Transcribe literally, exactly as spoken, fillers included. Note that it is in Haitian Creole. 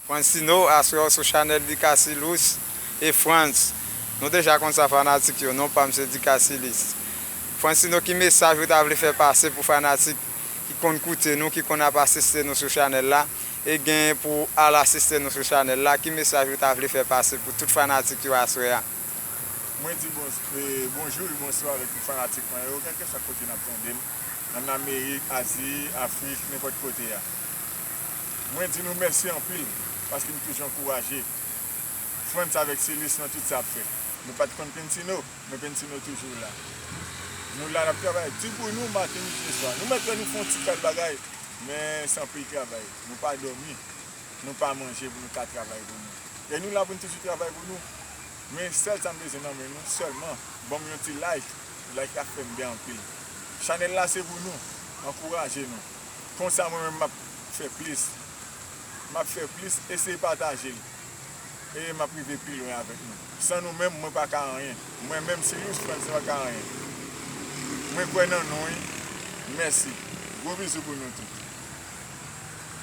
Francino, aswè w sou chanèl Dicassilus e Frantz. Nou deja konn sa fanatik yo, non pa m se Dicassilus. Francino, ki mesaj ou ta vle fè pase pou fanatik ki konn koute nou, ki konn ap asiste nou sou chanèl la, e gen pou al asiste nou sou chanèl la, ki mesaj ou ta vle fè pase pou tout fanatik yo aswè a? Mwen di bon, e, bonjou, bonswa avèk tout fanatik mwen yo, kèlkeswa kote n ap tande m, ann Amerik, Azi, Afrik, nenpòt kote a. Mwen di nou mèsi anpil, paske nou toujou ankouraje Frantz avèk Silis nan tout sa ap fè. Nou pa t konn Pensino, men Pensino toujou la. Nou la, n ap travay di pou nou, maten, midi e swa. Nou mèt wè nou fè yon ti kal bagay, men se anpil travay. Nou pa dòmi, nou pa manje pou nou ka travay pou nou. E nou la pou nou toujou travay pou nou. Men sèl sa m bezwen nan men nou, sèlman, ban m yon ti like. Like la fè m byen anpil. Chanèl la se pou nou. Ankouraje nou. Konsa mwen menm m ap fè plis. M ap fè plis, eseye pataje l. E m ap rive pi lwen avèk nou. San nou menm, mwen pa ka anyen. Mwen menm, Silis Frantz, mwen pa ka anyen. Mwen kwè nan nou, wi. Mèsi. Gwo bizou pou nou tout.